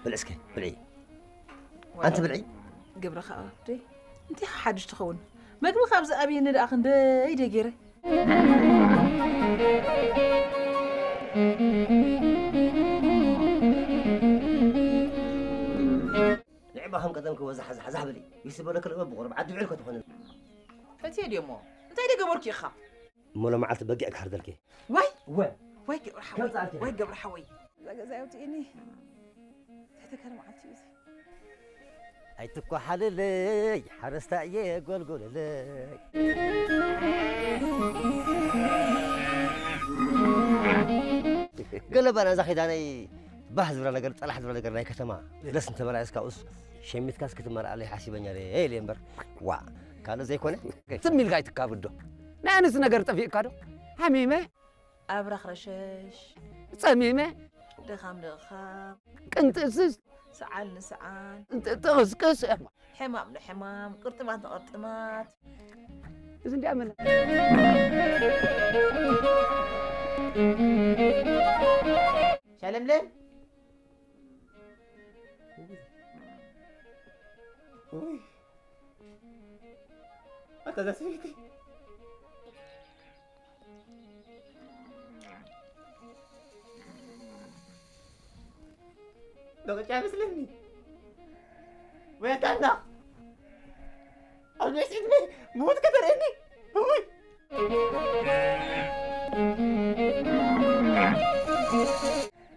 ብልዕ እስከ፣ ብልዒ። ኣንቲ ብልዒ። ግብርኻ ደይ እንታይ ሓድሽ ትኸውን? መግቢ ካብ ዝኣብየኒ ደኣ ክንደይ ደይ ገይረ። ንዕባ ከም ቀደም ክበዛሕ ዛሕ ዛሕ በሊ። ይስበለክ ለበ ብቑርብ ዓዲ ውዕል ከተኾነ። ፈትየ ድዮሞ? እንታይ ደገበርኩ ኢኻ? እሞ ሎመዓልቲ በጊዕ ክሓርደልኪ። ዋይ! እወ። ዋይ ገብረ ሓወይ! ከምጻልኪ። ዋይ ገብረ ሓወይ! እዛ ገዛ የውፅእኒ። ተተከረ መዓልቲ እዩ እዚ። ኣይትኳሓልለይ፣ ሓረስታይ እየ፣ ጎልጎለለይ። ገለ ባና እዛ ኺዳነይ ባህ ዝብላ ነገር፣ ጸላሕ ዝብላ ነገር ናይ ከተማ ደስ እንተበላ እስካኡስ ሸሚትካስ ክትመርዓለይ ሓሲበኛ እየ ኢለ እምበር፣ ዋ፣ ካልእ ዘይኮነ። ትም ኢልካ ኣይትካብዶ። ናይ ኣንስቲ ነገር ጠፊእካ ዶ? ሓሚመ፣ ኣብራኽ ረሸሽ፣ ጸሚመ፣ ድኻም ድኻም፣ ቅንጥስስ፣ ሰዓል ንሰዓል፣ እንጥ-፣ ጥቕስቅስ፣ ሕማም ንሕማም፣ ቅርጥማት ንቕርጥማት። እዚ እንዲኣ መላ። ሸለምለም። ውይ። ኣታ እዛ ሰበይቲ። ደቕጫ ይመስለኒ። ወይ ኣታ ኣምላኽ። ኣብ ልዕሊ ዕድመይ ምዉት ከተርእየኒ። ውይ።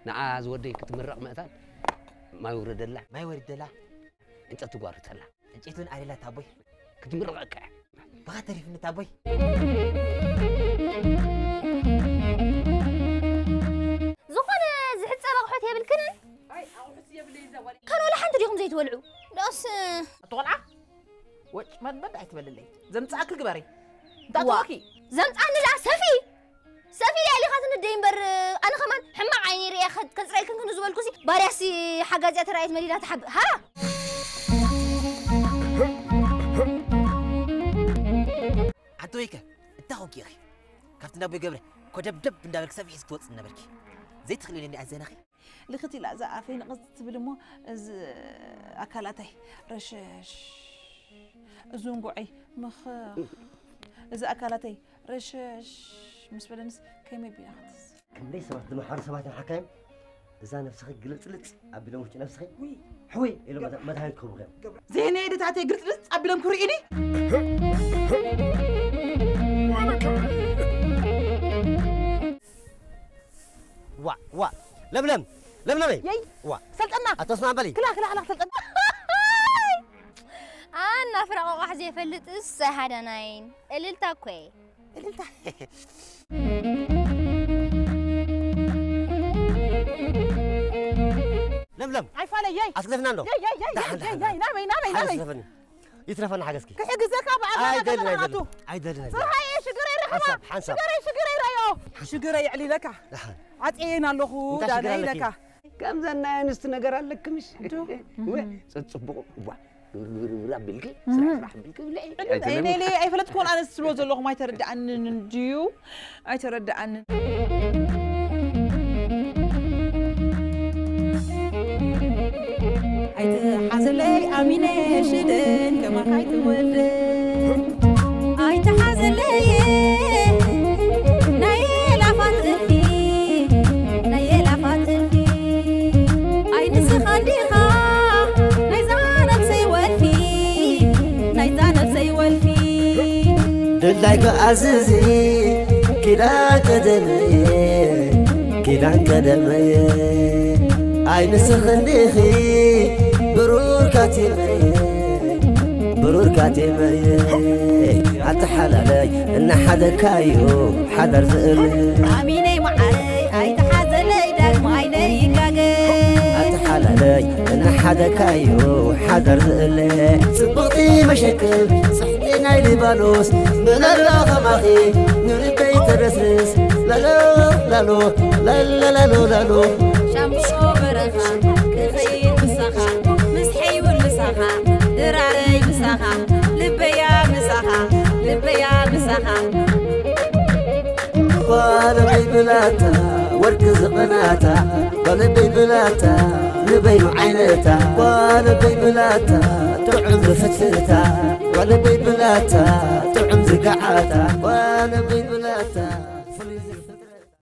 ንዓ ዝወደይ ክትምረቕ ምእታን ማይ ውረደላ። ማይ ወሪደላ። ዕንጨቲ ጓርተላ። ዕንጨይቲ እውን ኣልየላ ታቦይ። ክትምረቐካ እያ። ብኻ ተሪፍኒ ታቦይ። ዝኾነ ዝሕጸብ ኣቑሑት የብልክንን? ኣይ፣ ኣቑሑት የብለይ እዛ ጓል። ካን ወላ ሓንቲ ዲኹም ዘይትበልዑ? ዳስ ኣቲ ቆልዓ፣ ወጭ መድመድ ኣይትበልለይ። ዘምጽኣኪ ግበሪ። ዋ። እንታተወኪ? ዘምጽኣኒ ደኣ ሰፊ። ሰፊ ኢላ ኢሊኻትኒ ደይ እምበር፣ ኣነ ኸማን ሕማቕ ዓይኒ ርእየ ከ-፣ ከጽረየልክን ክንዱ ዝበልኩሲ፣ ባርያሲ ሓጋዚኣ ተራእየት መሊላ ትሓብእ። ሃ! ኣቲ ወይከ፣ እንታይ ኾንኪ ኢኺ? ካብቲ እንዳቦይ ገብረ ኮደብደብ እንዳበልክ ሰፊሕ ክትወጽእ ነበርኪ። ዘይትኽእሊ ነኒ ኣዘናኺ? ልኽት ኢላ እዛ ኣፈይ ንቕጽ ትብል እሞ፣ እዚ ኣካላተይ ረሸሽ፣ እዚ እንጉዐይ ምኽኽ፣ እዚ ኣካላተይ ረሸሽ ምስ በለንስ ከመይ ቢላ ክትስ? ክንደይ ሰባት ዝመሓሩ ሰባት እዮም ሓካይም። እዛ ነፍስኺ ግልጽልጽ ኣቢሎም ውሽጢ ነፍስኺ ውይ። ሕውይ ኢሎም መድሃኒት ክህቡኺ እዮም። ዘይነይ ድታተይ ግልጽልጽ ኣቢሎም ክርእዩኒ? ዋ፣ ዋ፣ ለምለም፣ ለምለመይ። የይ፣ ዋ። ሰልጠና። ኣቶ ስማን በሊ። ክላ፣ ክላ፣ ክላ፣ ሰልጠና። ኣና ፍረ ቆቋሕ ዘይፈልጥ እሰይ ሃዳናይን። እልልታ እኮ እየ። እልልታ። ለምለም። ኣይፋለየይ። ኣስለፍና ኣሎ። የይ፣ የይ፣ የይ፣ ዳሓን፣ የይ፣ ዳሓን፣ የይ፣ ዳሓን። ናበይ፣ ናበይ፣ ሓገዝ ናበይ? ይትረፈኒ። ይትረፈኒ ሓገዝኪ። ክሕግዘካ ብኣማና ኣይደልን፣ ገመና ኣይደልን። ናቱ። ኣይደልን፣ ኣይደልን። ስርሓይ ሽግረይ ረኸባ። ሓንሳብ፣ ሓንሳብ። ሽግረይ፣ ሽግረይ ረዮ። ሽግረይ የዕሊለካ። ዳሓን። ዓጽየን ኣለኹ፣ እንታይ ሽግር ዳናይ ኣለኪ? ኢለካ። ከምዘን ናይ ኣንስቲ ነገር ኣለኪ ምሽ? እንዶ። ወ፣ ጽ-፣ ጽቡቕ፣ ዋ፣ ግብር፣ ግብር፣ ግብር ኣቢልኪ፣ እህ። ስራሕ፣ ስራሕ ኣቢልኪ፣ ብልዒ። ዕድል ኣይደለም። እኔ፣ እኔ ኣይፈለጥኩን ኣነ ስለ ዘለኹም ኣይተረድኣንን እንድዩ። ኣይተረድኣንን። ኣይትሓዘለይ ኣሚነ ሽደን ከማኻ ኣይትወልደ። ኣይትሓዘለይ ናይ የላፋት እልፊ፣ ናይ የላፋት እልፊ። ኣይ ንስኻ እንዲኻ ናይዛ ነብሰይ ወልፊ፣ ናይዛ ነብሰይ ወልፊ። ድላይካ ኣዝዚ ኪዳን ቀደመየ፣ ኪዳን ቀደመየ። ኣይ ንስኺ እንዲኺ ብሩር ካቴመየ፣ ብሩር ካቴመየ። ኣቲ ሓላለይ እናሓደካዮ ሓዳር ዝእል። ኣሚነይ መዓረይ ኣይትሓዘለይ ዳግማይ ነይጋገ። ኣቲ ሓላለይ እናሓደካዮ ሓዳር ዝእል። ጽብቕቲ መሸክል ናይ ሊባኖስ መለላ ኸማኺ ንልበይ ተረስርስ ላሎ ላሎ ላላ ላሎ ላሎ። ሻምብቆ በረኻ ክኸይድ ምሳኻ፣ ምስ ሕይውን ምሳኻ፣ ድራረይ ምሳኻ፣ ልበያ ምሳኻ፣ ልበያ ምሳኻ። ጓለበይ ብላታ ወርቂ ዝቕናታ፣ ጓለበይ ብላታ ንበይኑ ዓይነታ፣ ጓለበይ ብላታ ጥዑም ዝፍትፍታ፣ ጓለበይ ብላታ ጥዑም ዝገዓታ፣ ጓለበይ ብላታ